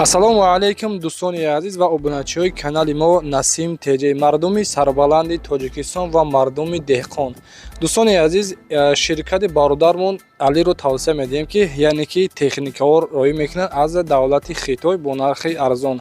Ассалому алайкум, дӯстони азиз ва обуначиҳои канали мо Насим ТЖ, мардуми сарбаланди Тоҷикистон ва мардуми деҳқон. Дӯстони азиз, ширкати бародармон Алиро тавсия медиҳем, ки яъне ки техникаҳо роӣ мекунанд аз давлати Хитой бо нархи арзон.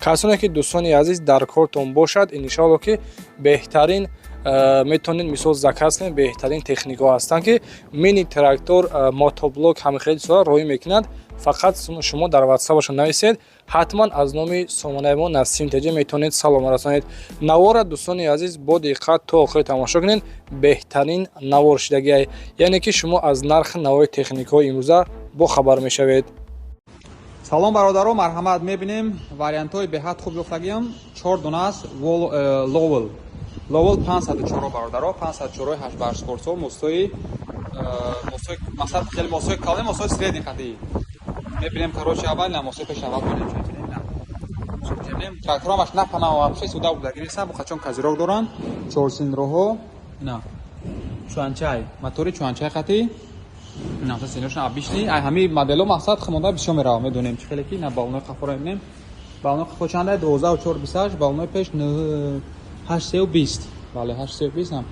Касоне ки, дӯстони азиз, дар кортон бошад, иншоалло, ки беҳтарин метавонед, мисол, заказ кунед. Беҳтарин техникаҳо ҳастанд, ки мини трактор, мотоблок, ҳамихели чизҳоро роӣ мекунанд. Фақат шумо дар ватсапашон нависед, ҳатман аз номи сомонаи мо Насим ТЖ метавонед салом расонед. Навора, дӯстони азиз, бо диққат то охир тамошо кунед. Беҳтарин навор шидагиай, яъне ки шумо аз нархи навои техникаҳои имрӯза бохабар мешавед. Салом, бародаро, марҳамат, мебинем вариантҳои беҳад хуб ёфтагиам. Чор дона аст. Ловел, Ловел 504, бародаро, 504 ҳашт скорсо, мостҳои мақсад хеле мостҳои калон, мостҳои средний қадӣ мебинем. Короче, аввал на мостҳои пеш, аввал бинем. Тракторамаш на пана, вообще суда будаги нестан, бухачон козырёк доранд, чорцилиндроҳо, на чуанчай, мотори чуанчай қати, на сеношон обычный. Ай ҳами модело мақсад химонда бисёр мерава, медонем чӣ хеле ки. На, балонои қафоро мебинем. Балонои қафо чанда? 12 4 28, балонои пеш 8 3 20. Бале, 8 3 20.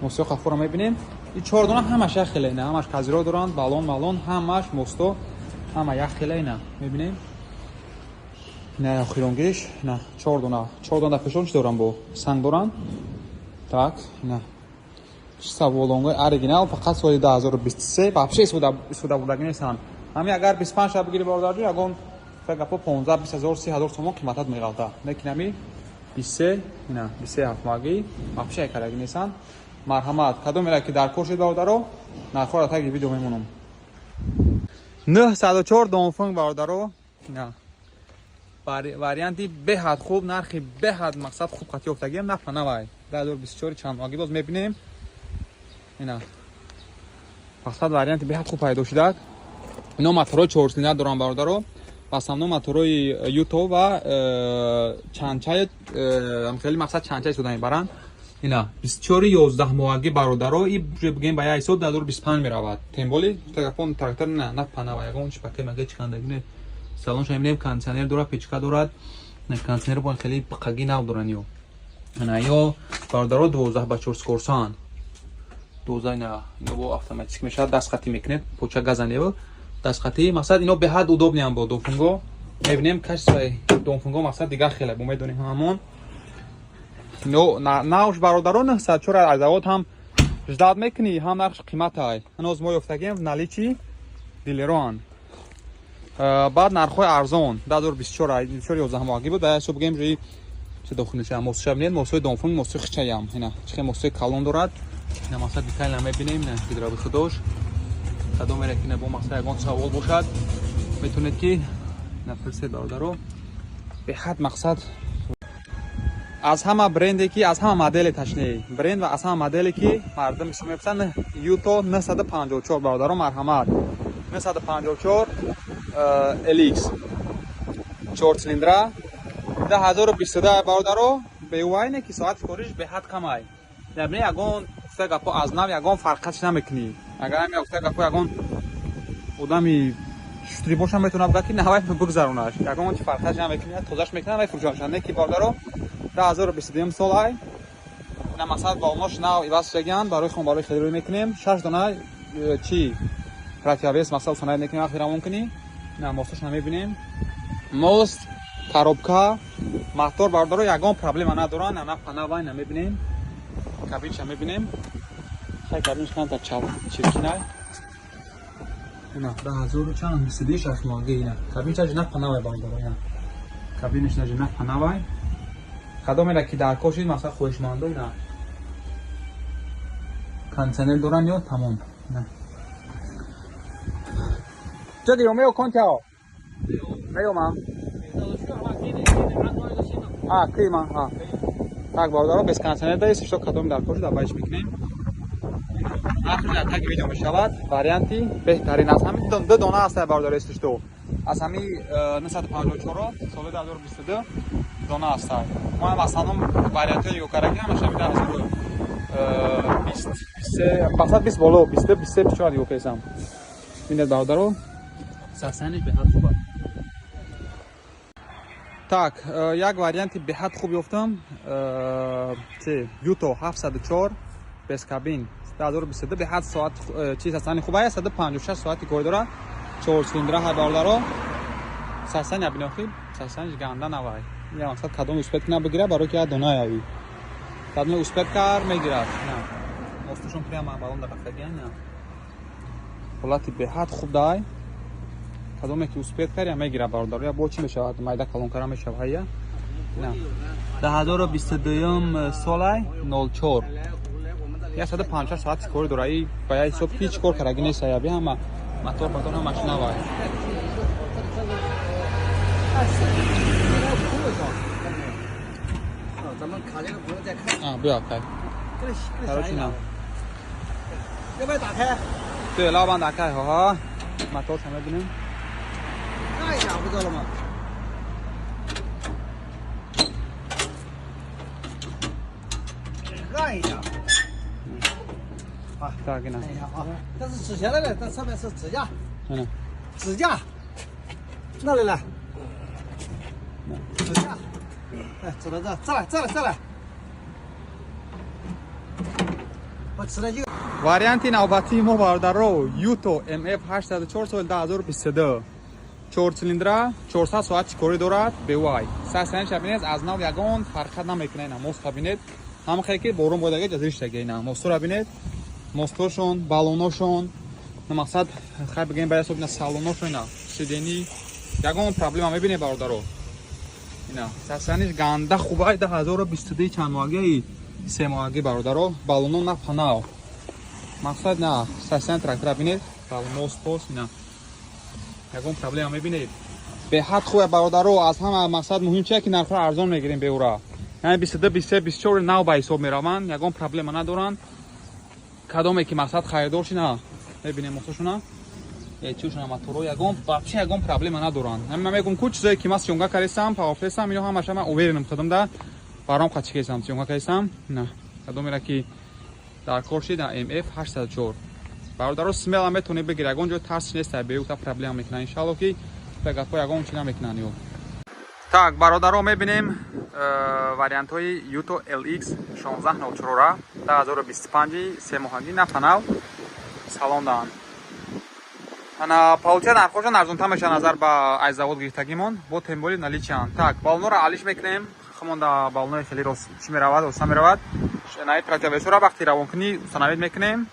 Мостҳои қафоро мебинем. И чор дона ҳамаш як хеле, на ҳамаш козырёк доранд, балон малон ҳамаш, мосто ҳама як хеле. На, мебинем, на охиронгиш, на чор дона, чор дона пешон чӣ доранд? Бо санг доранд. Так, на чиста волонгои оригинал, фақат соли 2023, вообще истифода бурдаги нестанд. Ҳами агар 25 ша бигири, бародарҷон, ягон гапо 15 20 ҳазор, 30 ҳазор сомон қиматат меғалта. Лекин ҳами 23, ина 23 ҳафтмоҳагӣ, вообще кардаги нестанд. Марҳамат, кадом ера ки дар кор шуд, бародаро, нархҳоро таги видео мемонам. 904 Донфунг, бародаро, ина варианти беҳад хуб, нархи беҳад мақсад хуб қати ёфтагиам. На панавай, 2024 чанд моҳагӣ боз мебинем. Ина мақсад варианти беҳад хуб пайдо шудак. Ино моторҳои чорсилиндр доранд, бародаро, в основном моторҳои Юто ва чанчай, хеле мақсад чанчай истифода мебаранд. Ина 24 11 моҳагӣ, бародаро, и бигем ба як ҳисоб 2025 меравад. Тем более гапон трактор на панава, ягон чи паке маге чикандаги не. Салонша мебинем, кондиционер дорад, печка дорад, кондиционер бо хеле қаги нав доранд. Ё ана ё, бародаро, 12 ба 4 скорсан, 12. Ина ино бо автоматик мешавад, дастхатӣ мекунед, поча газанево дастхатӣ. Мақсад ино беҳад удобный ам. Бо Донфунго мебинем, качествои Донфунго мақсад дигар хеле, бо медонем ҳамон. Но науш, бародаро, 904 аз завод ҳам ждать мекунӣ, ҳам нархш қиматай. Ҳанӯз мо ёфтагием, в наличии дилероан. Баъд нархҳои арзон 2024, 24 11 моҳагӣ буд. Ба ҳисоб бигем, ҷои чи дохилиша мостша бинед, мостҳои Донфунг, мостҳои хичаям. Ина чихе мостҳои калон дорад. Ина мақсад детально мебинем, ина гидровыходош. Кадом ера ки бо мақсад ягон савол бошад, метавонед ки напурсед, бародаро. Беҳад мақсад аз ҳама бренде ки, аз ҳама модели, точнее, бренд ва аз ҳама моделе ки мардум бисёр мепурсанд, Юто 954, бародаро, марҳамат, 954 LX, чор цилиндра, 2022, бародаро. Бевайне ки соати кориш беҳад камай. Ябне ягон гуфта гапо аз нав ягон фарқатш намекунӣ. Агар ҳами гуфта гапо ягон одами шутри боша, метавонад бигӯяд ки навай бигзаронаш, ягон чи фарқатш намекунӣ, тозаш мекунад, мефурӯшад. Не ки, бародаро, 2022 сол ай. Ина масалан балонош нав иваз шудагианд. Барои хон, барои хеле рӯй мекунем. Шаш дона чи противовес масал санад мекунем, вақте равон кунӣ. На, мостошро мебинем, мост, коробка, мотор, бародаро, ягон проблема надоранд. На панавай, на мебинем, кабинша мебинем. Хай, кабинш камтар чиркинай. Ина даҳазору чанд, 22 шаш моҳаги. Ина кабинша жина панавай, бародаро, ина кабинаш на жина панавай. Кадомера ки дар кор шид, масалан, хоҳишмандо, ина кондиционер доранд ё тамом. Ина这个有没有空调？没有吗？А,可以吗？А. Так, бародаро, без кондиционер да, если что, кадом дар кор шуд, абайш мекунем. Нархи дар таги видео мешавад. Варианти беҳтарин аз ҳами ду дона аст, бародаро, если что. Аз ҳами 954 соли 2022 дона аст. Мо ҳам асалном вариантҳои нигоҳ карда, ки ҳамаш ҳами 2023, мақсад 20 боло, 22, 23, 24 нигоҳ кардам. Бинед, бародаро, сасаниш беҳад хуб аст. Так, як варианти беҳад хуб ёфтам. Чи Юто 704 без кабин 2022 беҳад соат чи састани хуб аст, 156 соати кор дорад. 4 цилиндра ҳай бародаро. Састани абинохи, састани ганда навай. Я мақсад кадом успет кина бигира, барои ки я дона яви. Кадом успет кар мегирад. На. Мостушон прямо балон дар рафтагиан, на. Ҳолати беҳад хуб дай. Кадоме ки успет кар я мегира бародаро. Я бо чӣ мешавад? Майда калонкара мешавад я. На. 2022 солай 04. 156 соати кор дора. И ба я ҳисоб ҳеҷ кор кардаги нест я би ҳама мотор ҳамаш навай. 啊，不要开。короче，呢。要不要打开？对，老板打开，好好。摩托车那边。看一下不知道了吗？按一下。啊，大给呢？看一下啊，这是指下来的，这上面是指甲。嗯。指甲，那里来？指甲。哎，走到这，再来，再来，再来。我吃了一个。 Варианти навбатии мо бародаро Юто MF 804 соли 2022. 4 цилиндра, 400 соати корӣ дорад, BY. Сасаниш бинед, аз нав ягон фарқат намекунад ина мост бинед. Ҳама хеле ки борон бодаги ҷазириш ина мостора бинед. Мостошон, балоношон, мақсад хай бигем ба ҳисоб ина салоношон ина сидени ягон проблема мебинед бародаро. Ина сасаниш ганда хубай 2022 чанд моҳаги се моҳаги бародаро, балоно на панав. Мақсад на сасан трактора бинед, мост пост ина ягон проблема мебинед. Беҳад хубе бародаро, аз ҳама мақсад муҳим чия ки нархҳоро арзон мегирем беура. Яъне 22, 23, 24 нав ба ҳисоб мераванд, ягон проблема надоранд. Кадоме ки мақсад харидор шина, мебинем мостошуна, чушона моторо ягон вообще ягон проблема надоранд. Ҳамин ман мегӯм ку чизое ки ман съёмка кардесам, паофтесам, ино ҳамаша ман уверенам худам да баром қачи кесам, съёмка кардесам. На, кадомера ки дар кор шид MF 804. Бародаро смело метавонед бигиред, ягон ҷой тарс нест, беута проблема мекунанд. Иншалло ки гапҳо ягон чи намекунанд ё. Так, бародаро мебинем вариантҳои Юто LX 1604-ра 2025 се моҳагӣ на панав салон даҳанд. Ана получа нархҳошон арзонтар мешавад назар ба аз завод гирифтагимон, бо темболи наличианд. Так, балонҳоро алиш мекунем, хумонда балонои хеле рост чӣ меравад, оса меравад. Наи противовесора вақти равонкунӣ установить мекунем.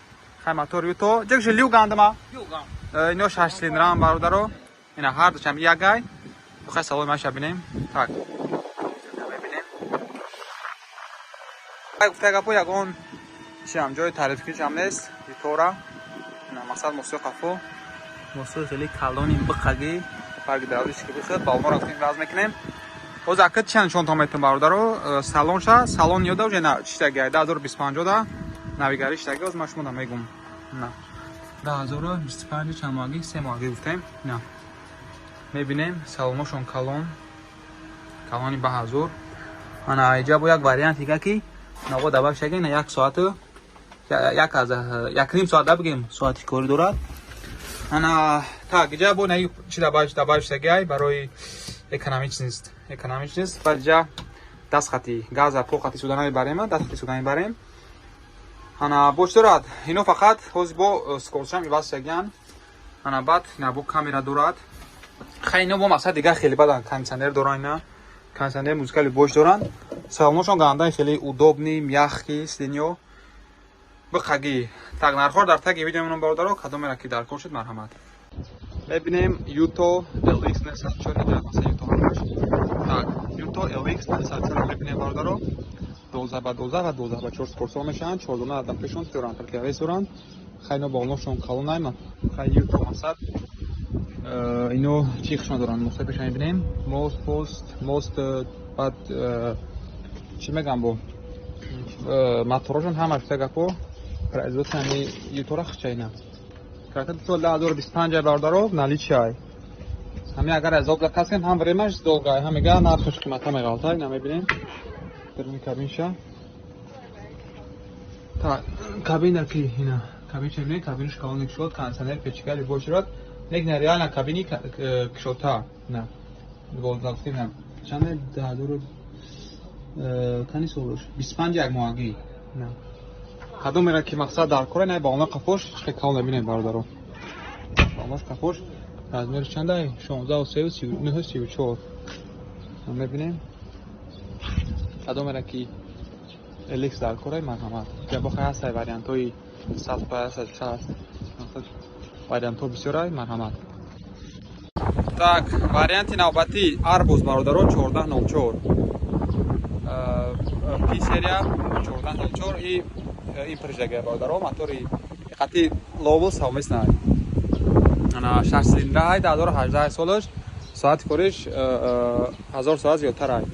Хай мотор Юто, ҷекши лю гандама. Ино 6 цилиндрам бародаро. Ина ҳар душам ягай. Хай салони маша бинем. Так. Мебинем. Хай гуфта гапо ягон чиам ҷои таърифкунишам нест. Ютора. Ина мақсад мосиё қафо. Мосиё хеле калони биқаги. Фарқи дарозиш ки бихӯрд, балонҳоро гуфтем ваз мекунем. Боз акд чанд нишонтон метавон бародаро, салонша, салон ёда уже на чиштаги 2025 да навигари чиштаги, боз ман шумо да мегум. На. 2025 чанд моҳагӣ, се моҳагӣ гуфтем. На. Мебинем салоношон калон. Калони ба ҳазур. Ана иҷа бо як вариант дига ки наво дабак шаги на як соату як аз як ним соат да бигем соати кори дорад. Ана так иҷа бо наи чи дабак шаги барои экономичнист. Экономичнист баъд иҷа даст хати газа по хати суда намебарем, даст хати суда мебарем. Ана бо чӣ дорад? Ино фақат ҳозир бо скорчам иваз шагиян. Ана баъд ина бо камера дорад. Хай ино бо мақсад дигар хеле бадан кондиционер доранд ина. Кондиционер музикали бош доранд. Салоношон гандаи хеле удобный, мягкий, сиденьё. Биқаги. Так нархҳоро дар таги видео мемонам бародаро, кадомера ки дар кор шуд марҳамат. Мебинем Юто LX 904 иҷа маса Юто ҳамаш. Так, Юто LX 904 мебинем бародаро. 12 ба 12 ва 12 ба 4 скорсо мешаванд, 4 дона адам пешон доранд, противовес доранд. Хай ино балоношон калонайма. Хай Юто мақсад ино чӣ хушон доранд? Мостой пеша мебинем. Мост, пост, мост, баъд чӣ мегам бо моторошон ҳамаш гуфта гапо производство ҳами Ютора хуча ина. Трактор соли 2025 бародаро наличиай. Ҳами агар аз об заказ кунем, ҳам времаш долгай, ҳам мега нархаш қимата меғалта, ина мебинем. Даруни кабинша. Так, кабина ки ина, кабинша мебинем, кабинаш калони кушод, кондиционер, печка, любой чирот. Нек на реально кабини кушодта, на. Дувоздаҳ гуфтем. Чанде 2000 кани солш? 25 як моҳагӣ. На. Кадомера ки мақсад дар кора не, ба она қафош чӣ калон мебинед, бародаро. Балош қафош размерш чандай? 16 3 39 34. Мебинем. Кадомера ки LX дар кора, марҳамат. Ҷабо хай ҳастай вариантҳои 100 па 160. Вариантҳо бисёрай, марҳамат. Так, варианти навбатӣ Арбуз, бародаро, 1404. Пи серия 1404 и имприжага, бародаро, мотори қати Ловол совместно. Ана 6 цилиндра, 2018 солаш, соати кориш 1000 соат зиёдтар,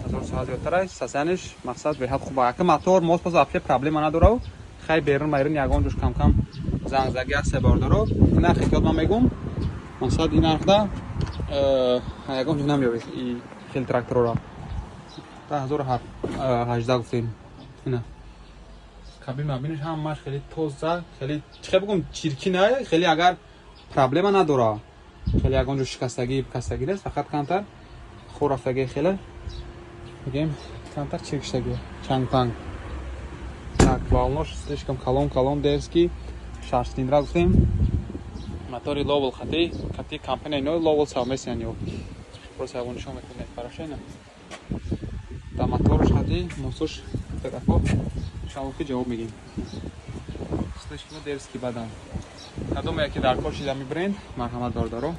1000 соат зиёдтар. Состояниш мақсад беҳад хуб. Ака мотор мост пас вообще проблема надорав. Хай берун майрун ягон ҷош кам-кам зангзаги ҳаст, бародаро. Ин нархе ки ман мегум, мақсад ин нархда ягон ҷо намеёбед и хел тракторора. 2018 гуфтем. Ина кабин мабиниш ҳамаш хеле тоза, хеле чӣ бигум, чирки не, хеле агар проблема надора, хеле ягон ҷо шикастагӣ кастагӣ нест, фақат камтар хор рафтагӣ, хеле мегем камтар чиркиштагӣ, чанг-панг. Так, балнош слишком калон калон, дерзкий, шаш цилиндра гуфтем, мотори Ловол хати кати компания ино Ловол совместно ё просто ягон нишон мекунед хорошо. Ина да моторш хати мосош тарафо иншалло ки ҷавоб мегим. Слишком дерзкий бадан. Кадоме яке дар кор шида мебаред, марҳамат, бародаро.